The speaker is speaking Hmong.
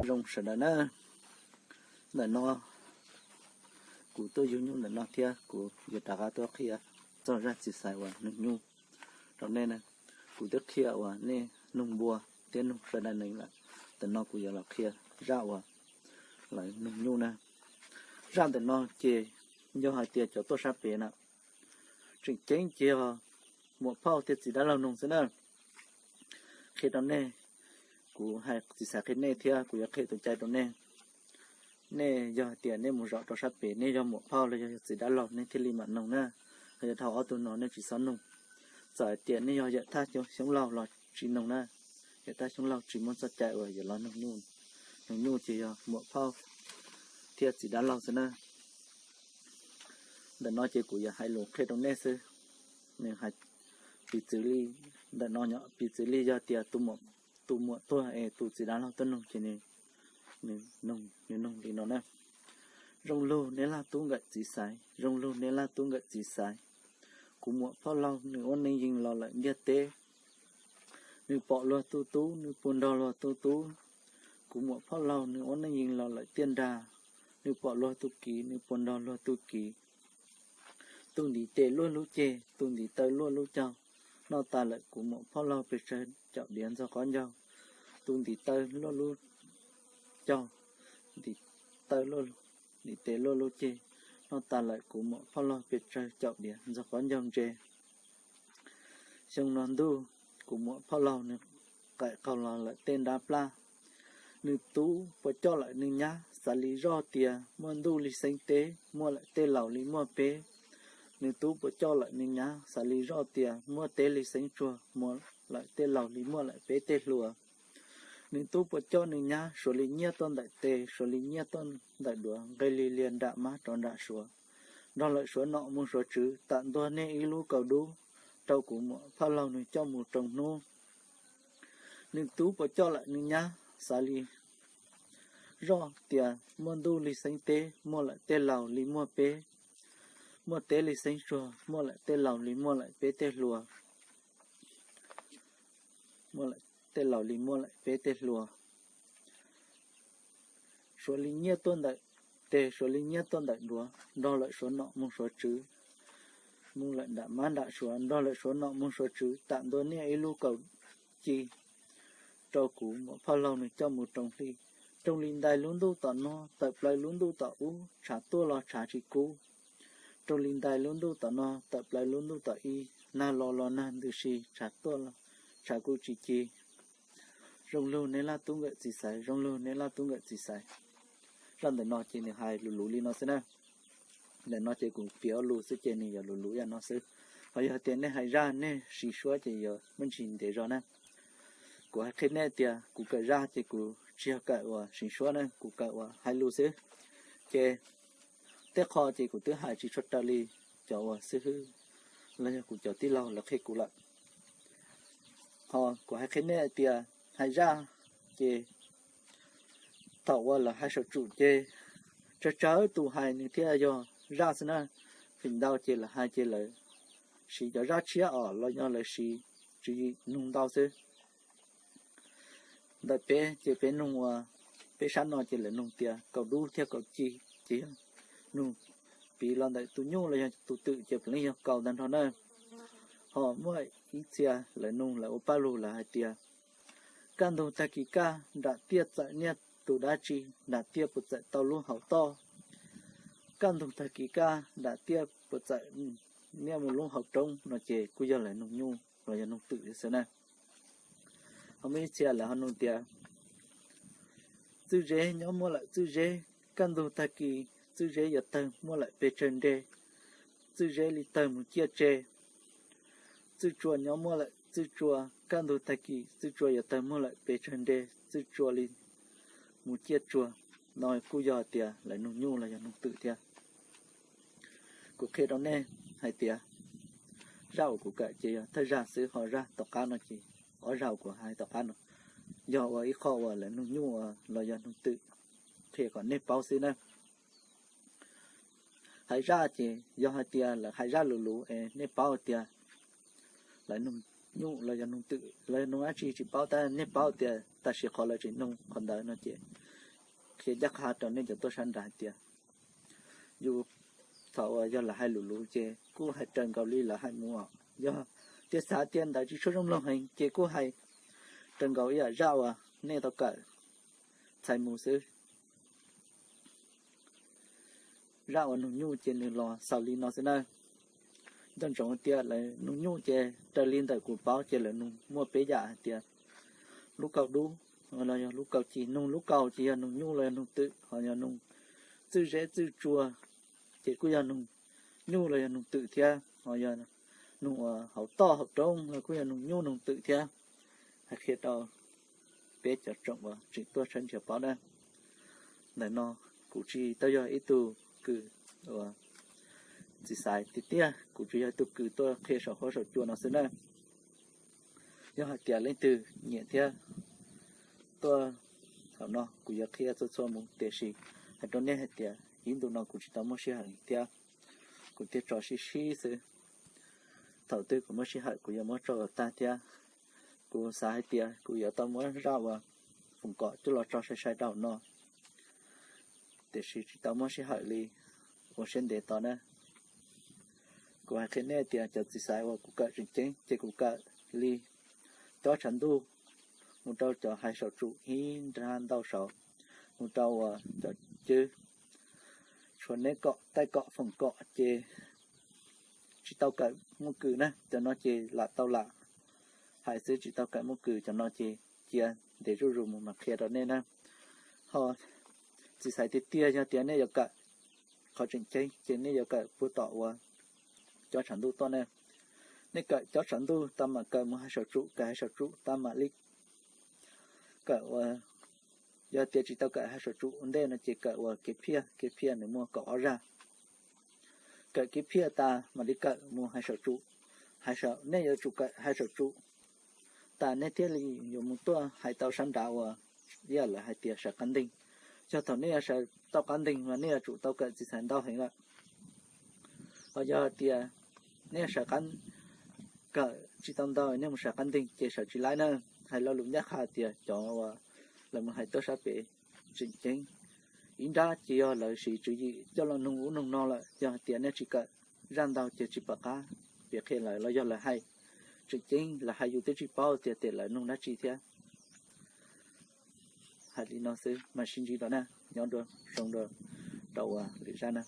Zoo sawv daws na, ntawm no kuv tuaj yug nyuj ntawm no thiab kuv yuav rov qab tuaj qhia txog zaj txiv xaiv uas noog nyuj rau nej na. Kuv twb qhia uas nej noog npua thiab noog sawv daws neeg lawm, ntawm no kuv yuav los qhia zaj uas lawv noog nyuj na. Zaj ntawm no ces yog hais tias cov tuaj sab pem na, tseem ceeb ces yog muam phauj thiab txiv dab laug noog xwb na. Qhia rau nej, kuv hais txiv xaiv qhia nej thiab kuv yuav qhia tus cai rau nej. Nej yog hais tias nej mus zaum rau sab pem, nej yog muam phauj los yog txiv dab laug nej thiaj li mam noog na. Ho yog dhau ob tug no nej tsis txhob noog. Txawm hais tias nej yog yawm thaj xyoob laug los tsis noog na. Yawm thaj xyoob laug tsis muaj txoj cai uas yuav los noog nyuj. Noog nyuj ces yog muam phauj thiab txiv dab laug xwb na. Ntawm no ces kuv yuav hais lus qhia rau nej xwb. Nws hais piv txwv li, ntawm no piv txwv li yog tias tus muam tuag es tus txiv dab laug tuaj noog ces nws, nws noog li no na. Zoo lug neb laj tub nkawm txiv xaiv, zoo lug neb laj tub nkawm txiv xaiv. Kuv muam phauj laug nws ua neej yees los lawm ntiaj teb. Nws pom luag tu tub, nws puas nrog luag tu tub. Kuv muam phauj laug nws ua neej yees los lawm tiaj nrag. Nws pom luag tu kiv, nws puas nrog luag tu kiv. Tus ntiv tes luaj lub ceg, tus ntiv taw luaj lub caug, noj tas lawm kuv muam phauj laug pes tsawg caum diav ntxog qaub ncaug. Tus ntiv taw luaj lub caug, ntiv taw, ntiv tes luaj lub ceg, noj tas lawm kuv muam phauj laug pes tsawg caum diav ntxog qaub ncaug ntse. Xyoo no ntuj, kuv muam phauj laug nws qaim qaug los lawm tej nrab plab. Nws tub puas coj lawm nws nyab xav li zoj tias muaj ntuj li xeeb teb, muaj lawm tej laus li muaj peb. Nws tub puas coj lawm nws nyab xav li zoj tias muaj teb li xeeb tsuag, muaj lawm tej laus li muaj lawm peb tej hluas. Nws tub puas coj nws nyab suav li nyiaj tuaj ntawm tes, suav li nyiaj tuaj ntawm duav, nqes li lias nram mab rov nram suav, nrog lawm suav nom mus suav tswv, tam ntua niaj ib lub kaus dub, rau kuv muam phauj laug nws coj mus roos hnub. Nws tub puas coj lawm nws nyab xav li zoj tias muaj ntuj li xeeb teb, muaj lawm tej laus li muaj peb, muaj teb li xeeb tsuag, muaj lawm tej laus li muaj lawm peb tej hluas, muaj lawm tej laus li muaj lawm peb tej hluas. Suav li nyiaj tuaj ntawm tes, suav li nyiaj tuaj ntawm duav, nrog lawm suav nom mus suav tswv, mus lawm nram mab nram suav, nrog lawm suav nom mus suav tswv, tam ntua niaj ib lub kaus ci, rau kuv muam phauj laug nws coj mus roos hli. Roos li ntais lub ntuj tom no, tawm plaws lub ntuj tom ub, tshav tuaj los tshav tsis kub. Roos li ntais lub ntuj tom no, tawm plaws lub ntuj tom ib, nag los los nag ntws si, tshav tuaj los tshav kuj tsis ci. Zoo lug neb laj tub nkawm txiv xaiv, zoo lug neb laj tub nkawm txiv xaiv. Zaj ntawm no ces nws hais luv luv li no xwb na. Ntawm no ces kuv piav lus xwb ces nws yuav luv luv ib yam no xwb. Ho yog tias nej hais zaj nej siv suab ces yuav muaj ntsis ntev zog na. Kuv hais qhia nej tias kuv kawm zaj ces kuv tsis yog kawm uas siv suab na, kuv kawm uas hais lus xwb. Ces tej qho ces kuv twb hais tsis tshua raws li cov uas xib hwb los yog kuv cov tij laug lawv qhia kuv lawm. Ho kuv hais qhia nej tias hais zaj ces thaum uas lawv hais saum tsum ces tsawg tsawg tus hais nws thiaj yog zaj xwb na. Feem ntau ces lawv hais ces lawv siv cov zaj tshiab os los yog lawv siv tswv yim nug ntau xwb. Ntawm peb ces peb nug uas peb sab no ces lawv nug tias kaus dub thiab kaus ci, ces yog nug piv los ntawm tus nyuj los yog tus twm ces puav leej yog kaus ntag nrho na. Ho muaj ib txhia lawv nug lawv ua paj lug lawv hais tias kaj ntug tag kis kaj nram tiaj txawm niaj tus dab tsi, nram tiaj puas txawm tau lub hauv toj, kaj ntug tag kis kaj nram tiaj puas txawm niaj mus lub hauv roob no ces kuj yog lawv nug nyuj los yog nug twm xwb na. Ho muaj ib txhia lawv ho nug tias txwj zeb nyob muaj lawm txwj zeb, kaj ntug tag kis txwj zeb yuav tawg muaj lawm pes tsawg nte, txwj zeb li tawg mus ciaj tse. Txwj tsua nyob muaj lawm txwj tsua, kaj ntug tag kis txwj tsua yuav tawg muaj lawm pes tsawg nte, txwj tsua li mus ciaj tsua. No kuj yog tias lawv nug nyuj los yog nug twm thiab. Kuv qhia rau nej hais tias zaj uas kuv kawm ces yog thawj zaj xwb, ho zaj tom qab no ces ob zaj uas kuv hais tom qab no yog ua ib qho uas lawv nug nyuj los yog nug twm, qhia kom nej paub xwb na. Hais zaj ces yog hais tias lawv hais zaj luv luv es nej paub tias lawv nug nyuj los yog nug twm los yog nug dab tsi tsis paub, tab nej paub tias tam sim qhov lawv tseem nug qhov ntawd no ces qhia ncaj qha rau nej cov tuaj sab nraud hais tias yus thaum uas yog lawv hais lus lus ces kuj hais raws nkaus li lawv hais mus os. Yog tias xav tias ntawd tsis tshua zoo mloog heev ces kuj hais raws nkaus ib yam zaj uas nej tau kawm txhais mus xwb. Zaj uas nug nyuj ces nws los xaus li no xwb na. Nco ntsoov tias lawv nug nyuj ces raws li ntawm kuv paub ces lawv nug muaj peb yam hais tias lub kaus dub los yog lub kaus ci. Nug lub kaus ces yog nug nyuj los yog nug twm, ho yog nug txwj zeb txwj tsua ces kuj yog nug nyuj los yog nug twm thiab, ho yog nug uas hauv toj hauv roob los kuj yog nug nyuj nug twm thiab. Hais qhia rau peb cov tsoom uas tseem tuaj tshawb nrhiav paub na. Ntawm no kuv tsis tau yog ib tug kws uas txiv xaiv tiag tiag, kuv tsuas yog ib tug kws tuaj qhia saum huab saum cua no xwb na. Yog hais tias leej twg nyiam thiab tuaj thaum no kuv yuav qhia txhua txhua mus, tiam sis hais rau nej hais tias ib ntu no kuv tsis tau muaj sij hawm thiab, kuv thiaj tso sib sib xwb. Thaum twg kuv muaj sij hawm kuv yuav muab tso kom tag thiab. Kuv xav hais tias kuv yuav tau muab zaj uas foom kom coj los tso sai sai rau no, tiam sis tsis tau muaj sij hawm li. Ua siab ntev tos na. Kuv hais qhia nej tias cov txiv xaiv uas kuv kawm tseem ceeb ces kuv kawm li cob tshav ntuj mus rau cov hais saum tsum ib nrab ntau saud, mus rau uas cov cwb tshuav neb kom taij kom foom kom ces tsis tau kawm muaj kws na. Cov no ces lam tau lam hais xwb, tsis tau kawm muaj kws, cov no ces cia ntev zuj zus mus mas qhia rau nej na. Ho txiv xaiv tiag tiag yog tias nej yuav kawm qhov tseem ceeb ces nej yuav kawm puag tom uas cob tshav ntuj tuaj na. Nej kawm cob tshav ntuj tau mam kawm mus hais saum tsum, kawm hais saum tsum tau mam li kawm uas, yog tias tsis tau kawm hais saum tsum ua ntej no ces kawm uas kev phiaj, kev phiaj nws muaj kaum ob zaj. Kawm kev phiaj tas mam li kawm mus hais saum tsum. Hais saum, nej yuav tsum kawm hais saum tsum tas nej thiaj li yuav mus tuaj hais tau sab nraud uas ib yam lawv hais tias sawv qab nteeg. Yog thaum nej yuav sawv tau qab nteeg mas nej yuav tsum tau kawm txiv xaiv ntau heev lawm. Ho yog tias nej sawv qab, kawm tsis tau ntau nej mus sawv qab nteeg ces sawv tsis laib na. Hais lo lus ncaj qha tias cov uas lawv mus hais tuaj sab pem tseem ceeb ib nrab ces yog lawv siv tswv yim coj los nug ub nug no lawm. Yog tias nej tsis kawm zaj ntau ces tsis pom qab piav qhia lawv los yog lawv hais tseem ceeb, lawv hais yus twb tsis paub tias tes lawv nug dab tsi thiab. Hais li no xwb mas sib ntsib dua na, nyob dua zoo dua rau uas lwm zaj na.